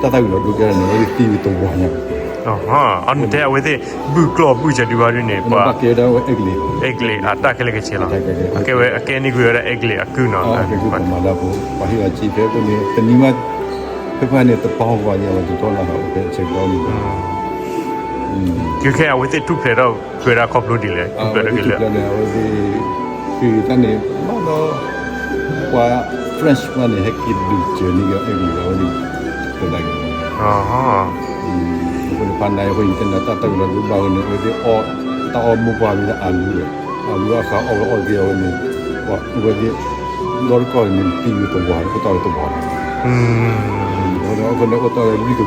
တၢ်သၣ်ဝံၤလီၤဒိကဲထီၣ်န့ၣ် အဝဲသ့ၣ်သံဝံၤတဝီညါ, အီၤန့ၣ်တဲအဝဲသ့ၣ် ဘုၣ်ကျီၢ်ဘုၣ်စၢၤဒုးဝဲဒ်န့ၣ် ပှၤ ဘၣ်ကဲဝဲဒၣ်ဝဲအဲကလံးလီၤ, အဲကလံးအတၢ်ခဲလၢာ်ခဲဆ့လီၤ, အကဲဝဲအကဲန့ၢ်ကွံာ်ဝဲဒၣ်အဲကလံးအကုၢ်နီၤ, ပှၤဟ့ၣ်အီၤစ့ဖဲအဃိန့ၣ် တနံၤမး ဖဲဖဲန့ၣ် တပီၢ်ပှၤန့ၣ် အဝဲတတီၢ်လၢ်လီၤ ဖဲအဆဲးကတီၢ်န့ၣ် ကဲခဲအဝဲသ့ၣ်ထူၣ်ဖျဲးထီၣ်ကွံာ်ဝဲဒၣ်ခီဖျိဒ်လဲၣ်, ထူၣ်ဖျဲးထီၣ်က့ၤလၢ အဝဲသ့ၣ် ဃ့တၢ်န့ၣ် ဘၣ်ဒီး ပှၤ French ပှၤန့ၣ် ဟဲက့ၤဒုးစၢၤန့ၢ်က့ၤအဲကလံးလီၤ, အဝဲသ့ၣ် တဲဒၣ်က့ၤ အဃိန့ၣ် ဖးနါအံၤအဃိ ယတဲနၤတၢ်သၣ်ဝံၤလီၤဒိဘၣ်ဝဲန့ၣ် အဝဲသ့ၣ်အီၣ်တၢ်အီၣ်မိၢ်ပှၢ်ဝဲဒၣ်အလူလီၤ, အလူအဃါအီၣ်ဝဲအီၣ်သ့ၣ်အဝဲန့ၣ် အဝဲသ့ၣ် ဒီတကီၢ်န့ၣ် သံဝဲတဝီ အိၣ်တ့ၢ်ဝဲတဝီလီၤ, အဃိန့ၣ် အိၣ်တ့ၢ်ဝဲလွံၢ်က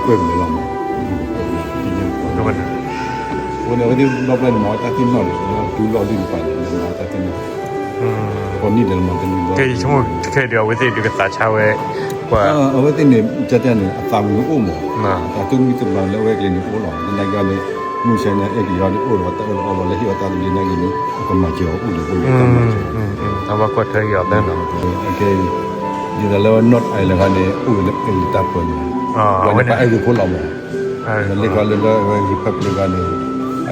ကွဲၢ်မ့ၢ်လီၤမး, အဃိန့ၣ်အဝဲသ့ၣ်ဘျီဘျီန့ၣ် မၤတၢ်သ့ၣ်နီၣ်န့ၣ် ဒူလီၤဒ်န့ၣ်ပှၤန့ၣ် မၤတၢ်သ့ၣ်နီၣ် ကိးနံၣ်ဒဲးလီၤမး တနံၣ်လီၤ, ခဲအံၤအဝဲသ့ၣ်ဒုးကသးဆါဝဲ ပှၤ အဝဲသ့ၣ်န့ၣ် ကတဲန့ၣ် အသးမုာ်အိၣ်မး, အသးသမံသမိးလၢအဝဲကလံးန့ၣ်အိၣ်လီၤ, သနာ်က့န့ၣ် မုၢ်ဆါန့ၣ် အဲကလံးအံၤဒုးအိၣ်လီၤ တၢ်အၢၣ်လီၤအီလီၤလၢဟ့ၣ်အီၤတၢ်သဘျ့နာ်က့န့ၣ် အကမၤစၢၤအီၤအိၣ်လၢအဃိန့ၣ် တၢ်မၤစၢၤ တၢ်ဘၣ်ကွၢ်ထွဲက့ၤအီၤဖဲနီၤ, ခဲအံၤ ဒ်သိးလၢ North Ireland ခါန့ၣ် အိၣ်ဝဲလၢအဲကလံးတၢ်ပၢန့ၣ်, ဝဲန့ၣ်ပှၤအဲၣ်ဂ့ၤဖိလီၤမး, လၢလ့ၣ်ခါလၢလၢအဝဲ Republic ခါန့ၣ်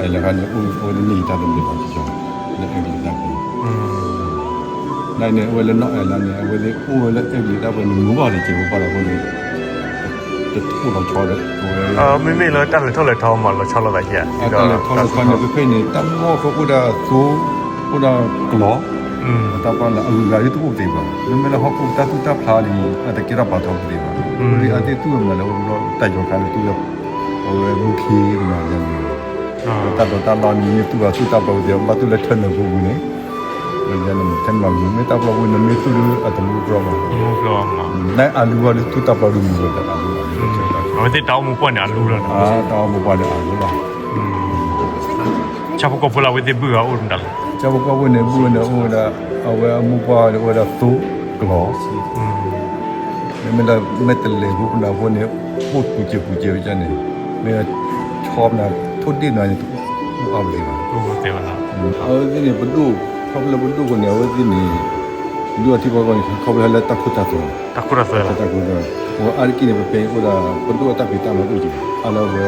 Ireland ခါန့ၣ် အိၣ်ဝဲတန့ၢ်တၢ်သဘျ့ဘၣ်ကီ လၢအဲကလံးတၢ်ပၢ နာ်န့ၣ် အဝဲလၢ North Ireland န့ၣ် အဝဲသ့ၣ်အိၣ်ဝဲလၢအဲကလံးတၢ်ပၢန့ၣ် မုာ်ဘၣ်န့ၣ် စဲးဖိပၢ်လီၤအဃိန့ၣ် တအိၣ်လီၤဆီဒီး အဝဲ မ့မ့ၢ်လၢတၢ်လဲၤထီၣ်လဲၤထီမး လီၤဆီလိာ်သးဧါ, တၢ်လဲၤထီၣ်လဲၤထီန့ၣ် ဖဲဖဲန့ၣ် တၢ်မီၢ်ဃီအိၣ်ဒၣ်သိ အိၣ်ဒၣ်ကျီၤ တၢ်ပၢလၢ အဂုၤအဂၤဒ်တအိၣ်ပသ့ဘၣ်, မ့မ့ၢ်လၢဟီၣ်ခိၣ်တၢ်သူၣ်တၢ်ဖျါန့ၣ် အတကဲထီၣ်ပာ်ထီၣ်ပသ့ဘၣ်, အဝဲသ့ၣ်သူၣ်ဝဲမနုၤလဲၣ် အိၣ်ဘျီတၢ်ယီၤခါလၢသူၣ်ဝဲ အဝဲမူခ့မနုၤလဲၣ် တၢ်ဒိးတၢ်လီၢ်န့ၣ် မ့ၢ်သူၣ်ဘၣ်သူၣ်တၢ်ပျီပူၤသ့ၣ် ဘၣ်သူၣ်လၢထၢနၢၤပူၤပူၤန့ၣ်, ထဲန့ၣ်မ့ၢ်တၢ်ပျီပူၤန့ၣ် မ့ၢ်သူၣ်ဒုးအတမူတြီဘၣ်, နအလူအီၤဒုးသူၣ်တၢ်ပျီဒုးမုာ်ဝဲဒီးအလူအီၤ, အဝဲသ့ၣ်တၢ်အိၣ်မူပှၢ်န့ၣ်အလူလီၤ, တၢ်အိၣ်မူပှၢ်န့ၣ်အလူလီၤ, ဆၣ်ဖိကီၢ်ဖိလၢအဝဲသ့ၣ်ဘုၣ်ဂၤအိၣ်မနုၤလဲၣ်, ဆၣ်ဖိကီၢ်ဖိန့ၣ် ဘုၣ်ဝဲန့ၣ်အိၣ်ဝဲဒၣ် အဝဲအမိၢ်ပှၢ်အိၣ်ဝဲဒၣ်သိကျီၤ မ့မ့ၢ်လၢမဲာ်တလဲၤဖိပနၢ်ဖိန့ၣ် အိၣ်ပူၤစဲးပူၤစဲးဝဲဒ်န့ၣ်, မ့ၢ်ဆီပနၢ်ထိၣ်ဒ့ၣ်နၤန့ၣ် တအိၣ်အါဘၣ်သ့ၣ်ဘၣ်, အဝဲသ့ၣ်န့ၣ် ပဒိၣ် ခီဖျိလၢပဒိၣ်ဃိန့ၣ် အဝဲသ့ၣ်န့ၣ် ဒုးအထံကီၢ်န့ၣ် ခီဖျိလၢတၢ်ခိတၢ်သွဲ တၢ်ခိတၢ်သွဲ, အဝဲအါတက့ၢ်န့ၣ် ပဖဲအံၤအိၣ်ဒၣ် ပဒိၣ်အတၢ်ဖံးတၢ်မၤအိၣ်က့ၤ အါလၢအဝဲ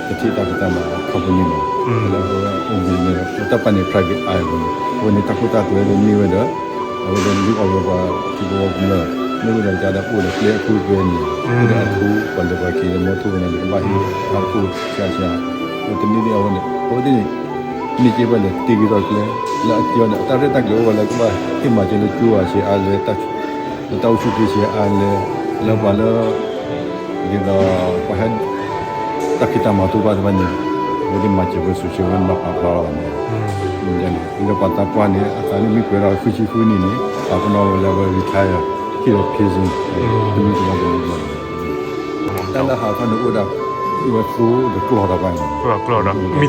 ပထံၣ်တၢ်ဖံးတၢ်မၤ company မး, လၢအဝဲအိၣ်ဘှံးန့ၣ်ဒီး တၢ်ပာ်န့ၣ် private eye အဃိန့ၣ် အဝဲန့ၣ်တၢ်ခိတၢ်သွဲန့ၣ်မ့ၢ်ဝဲဒီး အဝဲဒၣ်လုၢ်အီၣ်ဝဲပှၤထံဖိကီၢ်ဖိမ့ၢ် မ့ၢ်ဝဲဒၣ်ကဒီးအိၣ်ဒီးကျဲအခိၣ်ကျဲန့ၣ် အိၣ်ဒီးအထူ ပှၤလဲၤပှၤက့ၤလၢမီထိၣ်ဝဲန့ၣ် ကဘၣ်ဟ့ၣ်အခိၣ်ဆါဆါ အဝဲတနံၤန့ၣ်အဝဲန့ၣ် အဝဲသ့ၣ်န့ၣ် မ့ၢ်က့ၤဝဲန့ၣ် တ့က့ၤထီၣ်ကျဲ လၢအက့ၤအီၤန့ၣ် အတၢ်ရဲၣ်တၢ်ကျဲၤအိၣ်ဝဲလၢကဘၣ်ဟ့ၣ်မၤစၢၤလၢကၠိဂၤဆဲးအါလဲၣ် တၢ်အိၣ်ဆူၣ်အိၣ်ချ့ဆဲးအါလဲၣ် လၢပှၤလၢ ဒ်သိး ပှၤဟဲ တၢ်ဖံးတၢ်မၤတိၢ်ဘၣ်တဖၣ်န့ၣ် အဝဲသ့ၣ်မၤစၢၤဝဲ social ဝဲမၤပာ်ဖျါလီၤန့ၣ် လၢပှၤသးပှၢ်န့ၣ် အသးန့ၣ်မ့ၢ်ပှဲၤဒီးဃုဆံဃုနံၣ်န့ၣ် ပာ်ပနီၣ်ဝဲလၢအဝဲ retire ဟ့ၣ်လီၤ pension တမံၤတမံၤ တၢ်လၢဟးထီၣ်န့ၣ်အိၣ်ဒၣ် ဝဲသိဒီးကျီၢ်တဖၣ်န့ၣ် မံသွ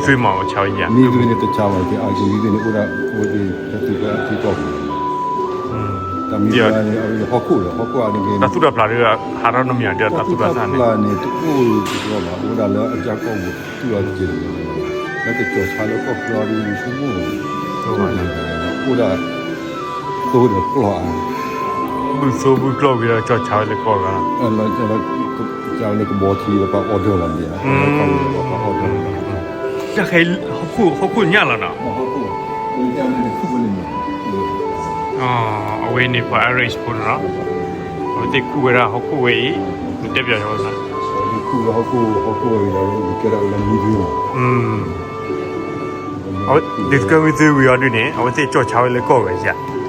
့မးဆါဝဲယါ မံသွ့န့ၣ်တဆါဘၣ် က့ၤအါက့ၤမံသွ့န့ၣ်အိၣ်ဒၣ် အဝဲသ့ၣ်ဟဲသုးကျဲအထံကီၢ်ပူၤ တၢ်မံသွ့န့ၣ် အဝဲဟီၣ်ခိၣ်ဒီး ဟီၣ်ခိၣ်အါတက့ၢ် တၢ်သူၣ်တၢ်ဖျးဒီး ဟးထီၣ်နီတမံၤဒီး တၢ်သူၣ်တၢ်ဖျးန့ၣ် တအိၣ်တကီၢ်ဘၣ် အိၣ်ဒၣ်လၢအကၢ်ကီၢ်ပူၤ သူၣ်အီၤတက့ၢ်တက့ၢ် လၢကကၠီၤဆါလၢကီၢ်ချၢအီၤဒ်ယဆိကမိၣ် အိၣ်ဒၣ် သိဒီးကျီၢ်ဧါ ဘုၣ်သိဘုၣ်ကျီၢ်ဝံၤဒီး ကၠီၣ်ဆါဝဲလၢကီၢ်ဂၤ ကၠီၣ်ဝဲလၢကဘီထံဒီးပှၤ order လီၤမ့ၢ်ဧါ ကီၢ်ဝံၤဒီးပှၤ order လီၤ တၢ်ခဲအံၤ ဟီၣ်ခိၣ်ညၣ်လီၤနီၤ အဝဲန့ၣ်ပှၤ Irish ဖိန့ၣ်လီၤ အဝဲသ့ၣ်ခူၣ်ဝဲဒၣ်ဟီၣ်ခိၣ်ဝဲအံၤ နတဲပၠးယၤဝဲ ခူၣ်ဝဲဟီၣ်ခိၣ် ဟီၣ်ခိၣ်ဝဲအံၤဒီး ကဲဒၣ်ဝဲလၢမံသွ့လီၤ အဝဲ ဒ်သိးမံသွ့ဝံၤအီၤဒ်န့ၣ် အဝဲသ့ၣ်ကၠီၣ်ဆါဝဲလၢကီၢ်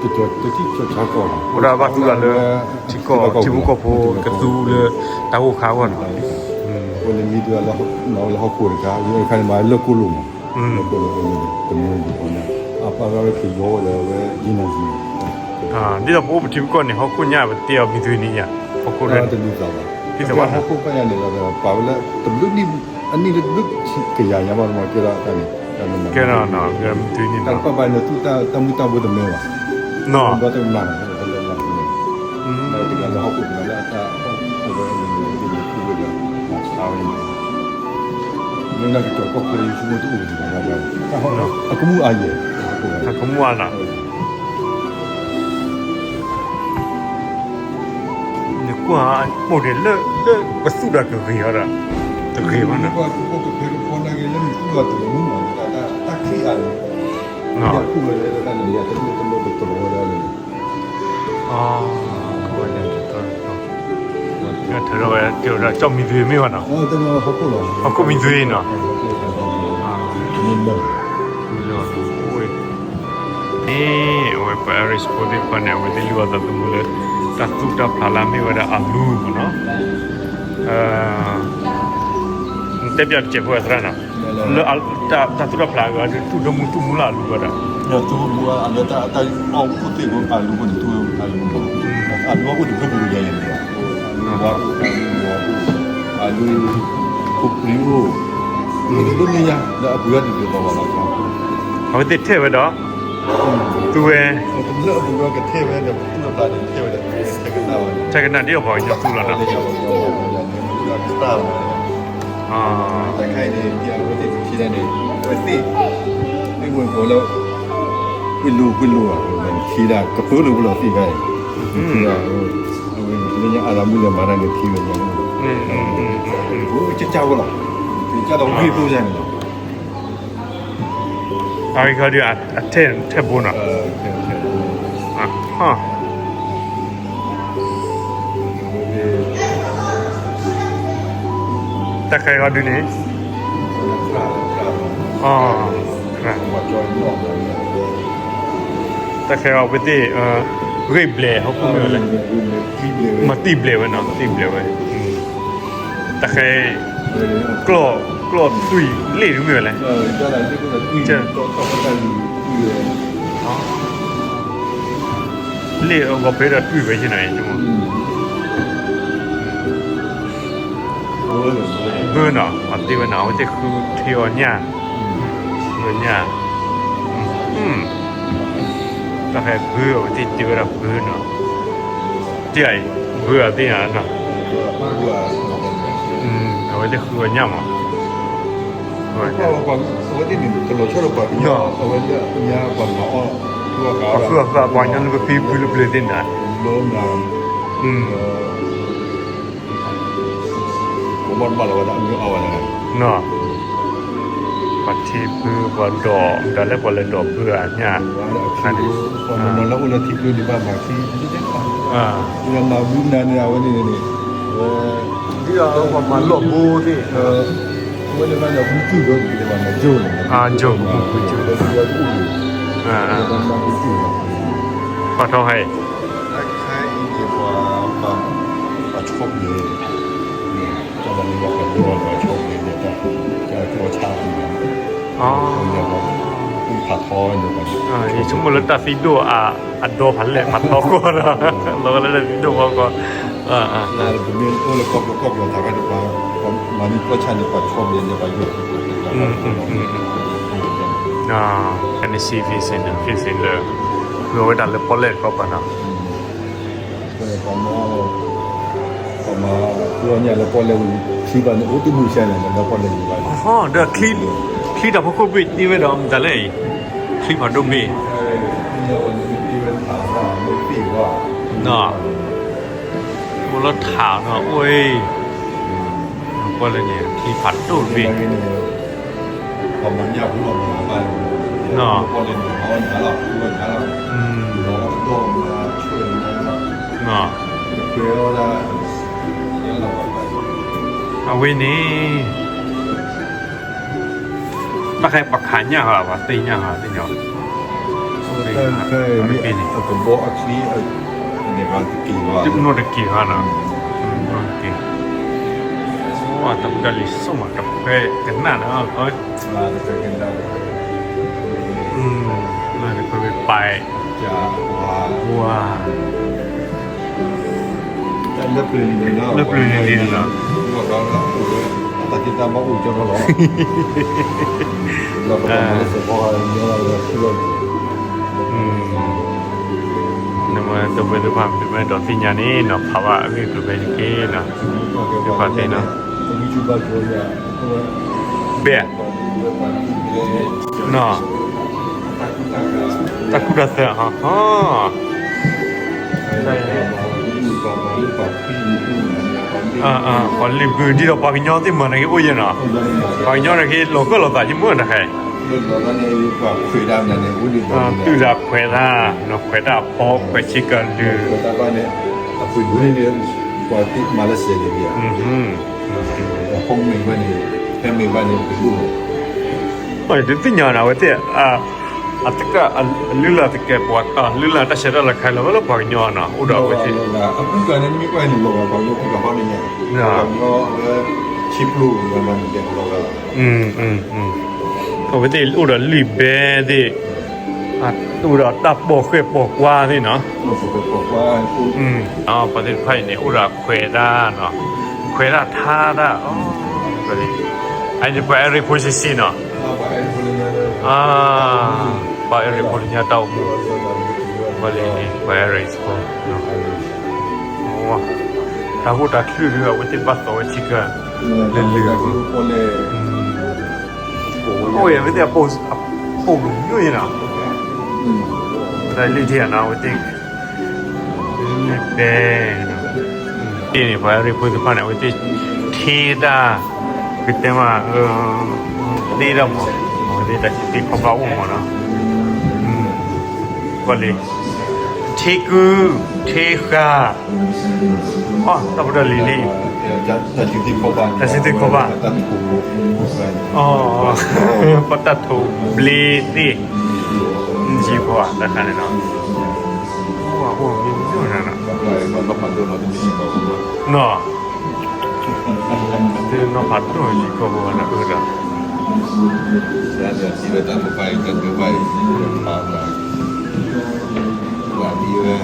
ဂၤဧါ ကၠီၣ်ဆါကီၢ် အိၣ်ဒၣ်ဘၣ်သူၣ်လၢ ထံကီၢ် ထံဖိကီၢ်ဖိကသူလၢတၢ်ဂိၢ်ခါအဂီၢ်န့ၣ်လီၤ အဝဲန့ၣ်မံသွ့လၢ မၤဝဲလၢဟီၣ်ခိၣ်တခါ ဝဲခါန့ၣ်မၤလၢကိၣ်လိၣ်မး လၢကိၣ်လိၣ်အဃိန့ၣ် တမံၤန့ၣ် အပာ်ဝဲကယီဝဲဒီးဝဲ energy ဒ်သိးပအိၣ်ပထံပကီၢ်န့ၣ် ဟီၣ်ခိၣ်ညၣ်ပတ့အီၤမံသွ့န့ၣ်ယါ ဟီၣ်ခိၣ်တဒ်သိးဘၣ် ဟီၣ်ခိၣ်ဖဲညါန့ၣ်ဒီး ပာ်ဝဲလၢတဘျုးနံၣ် အနံၣ်တဘျုးကယၤညါဘၣ်မး ကဲထီၣ်တၢ်န့ၣ် ကဲထီၣ်မံသွ့န့ၣ် တၢ်တပာ်ဘၣ်န့ၣ် သူၣ်တၢ်မုၢ်တၢ်ဘိတမ့ၢ်ဘၣ် ဘၣ်တကမၣ်န့ၣ် လၢဟီၣ်ခိၣ်တဂၤလၢအတၢ်အိၣ်ဝဲအမံၤန့ၣ် ဝဲသ့ၣ်န့ၣ်ခူၣ်ဝဲဒီး မၤဆါဝဲန့ၣ် မ့ၢ်လၢကကၠီၤကီၢ်ချၢယဆိကမိၣ်တအိၣ်ဘၣ် အကမူၣ်အါယဲၢ် အကမူၣ်အါလီၤ နကွၢ် မိၢ်န့ၣ် လၢပသူၣ်ဒီးကဂ့ၤအီၤဒီး, တဂ့ၤဘၣ်နီၤ, ကဖဲကဖီနာ်က့လၢမ့ၢ်သူၣ်ဒီးတမူနီၤ, တၢ်ခံဂၤန့ၣ်, တၢ်လၢတၢ်န့ၣ် ယတလိၣ်တလိၣ်ကတြီဝဲဒၣ်န့ၣ်, ထၢထီၣ်ဝဲကၠီၣ်မံသွ့မ့ၢ်ဘၣ်နီၤ, ဟီၣ်ခိၣ်မံသွ့နီၤ, န့ၣ် အဝဲပှၤ Irish ဖိသ့ၣ်တဖၣ်န့ၣ် အဝဲသ့ၣ်လုၢ်အီၣ်သးသမူလၢ တၢ်သူၣ်တၢ်ဖျးလၢအမ့ၢ်ဝဲဒၣ်အလူမ့ၢ်နီၤ, နတဲပျးတစဲးဖိအသရၣ်နီၤ, လၢတၢ်သူၣ်တၢ်ဖျးအဂၤ သူၣ်ဒိၣ်မူသူၣ်မူလၢအလူဝဲဒၣ်, သူၣ်မူအလူတၢ်အီၣ်ခိၣ်သ့ၣ်ဖိအလူဖိန့ၣ် သူၣ်အလူမူ, အလူအအိၣ်တဖျၢၣ်ဖျၢၣ်ယဲၢ်န့ၣ်, အလူဝါအိၣ်, အလူဝါအိၣ်, အလူ ခိၣ်ပြံအိၣ်, ဒိၣ်ဒိၣ်မ့ၢ်ညါ ဒီးအပှ့ၤအီၤဒ်သိးသိးဘၣ်လီၤ, အဝဲသ့ၣ်ထဲဝဲဒီး, သူဝဲ, လၢအပူၤဒီးကထဲဝဲဒီး ပသူၣ်အသးန့ၣ် ထဲဝဲဒီး ထဲကနၣ်ဘၣ်န့ၣ်, ထဲကနၣ်ဒ်အပှၤကညီသူၣ်လီၤနီၤ, တၢ်ခါအံၤန့ၣ် အဝဲသ့ၣ်တထံၣ်ဒၣ်န့ၣ် အဝဲသ့ၣ် သ့ၣ်ဝဲၢ်ကီးလၢ ကွ့ၢ်လိၤကွ့ၢ်လိၤဘၣ်, ထံၣ်ဒၣ်ကပၢလၢပလီၢ်သ့ၣ်ခါအံၤ, လၢညါအါလီၤမုၢ်လၢမၤတၢ်န့ၣ်ထံၣ်ဝဲညါ, ကကၢ်ဝဲလီၤ, ကကၢ်ဒီးဝ့ၢ်သိညါန့ၣ်လီၤ. အဂ့ၢ်ခီဒုး အထဲထဲဘိနီၤ, တၢ်ခဲခီဒုးန့ၣ်, တၢ်ခဲအဝဲသ့ၣ် ဂ့ၢ်ဘျဲးဟီၣ်ခိၣ်မ့ၢ်ဝဲလဲၣ်, မၤသံဘျဲးဝဲနီၤ, သံဘျဲးဝဲ, တၢ်ခဲ ကျီၢ်, ကျီၢ်တွံၢ်လ့ၣ်ဒုးမ့ၢ်ဝဲလဲၣ်, လ့ၣ်အဂီၤဖဲဒီးတွံၢ်ဝဲယ့ၢ်နီၤ, ဘၢနီၤ အသ့ဝဲနီၤ အဝဲသ့ၣ်ဃုထံအီၤညၣ်, ညၣ်, တၢ်ဖဲဘၢအဝဲသ့ၣ်တဲဝဲဒၣ်ဘၢနီၤ, တၢ်အံၤ ဘၢအသ့ၣ်ညါနီၤ, အဝဲသ့ၣ်ဃုအီၤညၣ်မး, အဝဲသ့ၣ်န့ၣ် တလီၤဆီဒီးပှၤကညီ, ပှၤဃုအီၤဃုအီၤပှၤကညီလၢပဖံဖုလၢပျၢၤသ့ၣ်န့ၣ်, ပှၤဘၣ်တဘၣ်လီၤဝဲဒၣ်အမုၢ်အါဝဲဒၣ်, ပှၤထံဘၢပှၤဒိး မတၤလၢပှၤလဲၤဒိးဘၢအညၣ်, ပှၤနီၤနီၤလၢအိၣ်လၢထံဘၢန့ၣ် ဘၣ်မၤခံ, မၤဘုနၤန့ၣ် အဝဲန့ၣ်န့ၣ်, ဒ်ပှၤမၤလီၢ်ဘိသ့ၣ်, အဝဲန့ၣ်ဘၣ်န့ၣ် ဘုကၠူၢ်ဒီး ဘုကၠူၢ်, ဘုကၠူၢ်, ပှၤထီၣ်ဟဲ ပှၤဆီၣ်ဘျဲး, တၢ်မၤန့ၢ်ဘၣ်ပှၤဒိၣ်ပှၤဆီၣ်ဘျဲးန့ၣ်, တၢ်ကီဆါအပူၤ, ယဆိကမိၣ်လၢတၢ်သံဒိၣ်အဒိဖးလဲၢ်ဖးထီကွၢ်ဒီး, လီၤလၢတၢ်သံဒိၣ်ဖီကွၢ်, ပမ့ၢ်အိၣ်လၢကီၢ်ပယီၤကီၢ်ပယီၤတၢ်ခါန့ၣ် ပှၤမၤန့ၢ်ကီၢ်ဆါန့ၣ် ပှၤဆီၣ်ဘျဲးန့ၣ်ပှၤယိာ်, ဖဲန့ၣ် စံး ဖံစ့ၣ်န့ၣ် ဖံစ့ၣ်လၢ ဃုအဝဲဒၣ်လၢပီၣ်လဲၣ်တခီပၤနီၤ, ပှၤမၤဃုအီၣ်ညၣ်လၢပီၣ်လဲၣ်ဝံၤ ချံဘၣ်န့ၣ် အိၣ်တမုာ်စဲန့ၣ် လၢပီၣ်လဲၣ်ဝံၤဘၣ်, ဒီးချံ, ချံတၢ်ဖိခိၣ်ဘ့ၣ်တ့ဝဲဒီးမတၤလဲၣ်အံၤ, ချံဖးဒိၣ်ဘ့ၣ်, အိၣ်လၢထးနီၤ အိၣ်အံၤ, ပီၣ်လဲၣ်န့ၣ် ချံဖးဒိၣ်တဘ့ၣ်, အဝဲန့ၣ် တၢ်ခဲပှၤခးညၣ်ဟီ ပှၤသ့ၣ်ညၣ်ဟီသ့ၣ်ညါ, ကဘီအချံ, တက့ၤနီၤ, တက့ၤ, တၢ်ကူတၢ်လံၤစိၣ်မး တဖဲကနၣ်နီၤ, တဖဲပၢ်, ဝါ လၢပျၢၤန့ၣ်လီၤ, နမ့ၢ်တဝဲသ့ၣ်တဖၣ် မ့ၢ်ဒီးသ့ၣ်ညါန့ၣ်နီၤ ဖးဘၣ်အဂ့ၢ်ကျိၤဖဲတက့ၢ်နီၤ, သ့ၣ်တဖၣ်သ့ၣ်နီၤ, ဘဲၣ် နီၤ, တၢ်ကူတၢ်သၢဟီ, ဟီ, ပှၤလ့ၣ်ဘုၣ်ဒ်ဒီးပှၤကညီသ့ၣ်မၤနၤက့ၤအိၣ်ယဲၢ်နီၤ, ပှၤကညီနၤက့ၤလီၤကၢၢ်လီၤသးယမုၢ်တခါ, သုးတၢ်ခွဲးတၢ်, ခွဲးတၢ်အဖီ, ခွဲးဆ့ကၤဒုး, အပှ့ၤဒိၣ်န့ၣ်, ပှၤသ့ၣ်မၤလၢစဲးန့ၣ်, ဖဲမ့ၢ်ဘၣ်န့ၣ်, ဖဲမ့ၢ်ဘၣ်န့ၣ်, ဒုးသ့ၣ်ညါနၤဝဲသ့ၣ် အတကလုၢ်လၢ်တကဲပှၤ, လုၢ်လၢ်တၢ်ဆဲးတၢ်လၤခါလီၤဝဲလၢပှၤကညီနီၤ, အိၣ်ဒီးဝဲသ့ၣ်, အကူၣ်ကျါန့ၣ် မ့ၢ်ကွၢ်န့ၣ်လီၤဂာ်ပှၤကညီကူၣ်ကျါဘၣ်န့ၣ်, ပှၤကညီလၢဆံပျိၢ်ဝဲမၤန့ၣ်လီၤဂာ်လီၤ, အဝဲသ့ၣ်အိၣ်ဒီးလွံၢ်ဘဲသ့ၣ်, အိၣ်ဒီးတၢ်ပိာ်ဃဲၣ်ပိာ်ကွၢ်သ့ၣ်နီၤ, ပှၤသ့ၣ်တဖၣ်အံၤန့ၣ် အိၣ်ဒီးခွဲးတၢ်နီၤ, ခွဲးတၢ်ထါတၢ်, အန့ၣ်ပှၤအဲၣ်ရ့ၣ်ဖိစံးစံးနီၤ, ပှၤအဲၣ်ရ့ၣ်ဖိလၢညါတၢ်အိၣ်မူ, ပှၤလၢန့ၣ် ပှၤအဲၣ်ရ့ၣ်ဖိ, တၢ်အိၣ်တၢ်ချုးဒုး အဝဲသ့ၣ်ဘၣ်သီဝဲဆံကၤ, လၢလၢ, အိၣ်အဝဲသ့ၣ်အပိာ်ကညိၣ်အံၤနီၤ, တၢ်လၢထံၣ်အနီၤ အဝဲသ့ၣ်, လၢဘဲ န့ၣ် ပှၤအဲၣ်ရ့ၣ်ဖိသ့ၣ်တဖၣ်န့ၣ် အဝဲသ့ၣ်ထံၣ်တၢ်, ကတဲမး, သ့တၢ်မး, အဝဲသ့ၣ်တၢ်စံးသ့ခီဘၣ်အိၣ်မးနီၤ, ကွၢ်လံ, ထံကု, ထံဃာ်, တၢ်ဖိတၢ်လံၤလံ, တၢ်စံးသ့ခီဘၣ်, ပတၢ်ထိးဘျ့သ့ၣ်, ယံၤပှၤတခါန့ၣ်နီၤ, အိၣ်မံၤမံၤနီၤ, နီၤ, နီၤဖးဒိၣ်ယံၤကီၢ်ပူၤဝဲဒၣ်အၢဒီး, တၢ်စံးဝဲတၢ်ဖိဖးအံၤ တၢ်ဒုးဖးအံၤ, ပှၤဒ်ဝဲ, နီၤ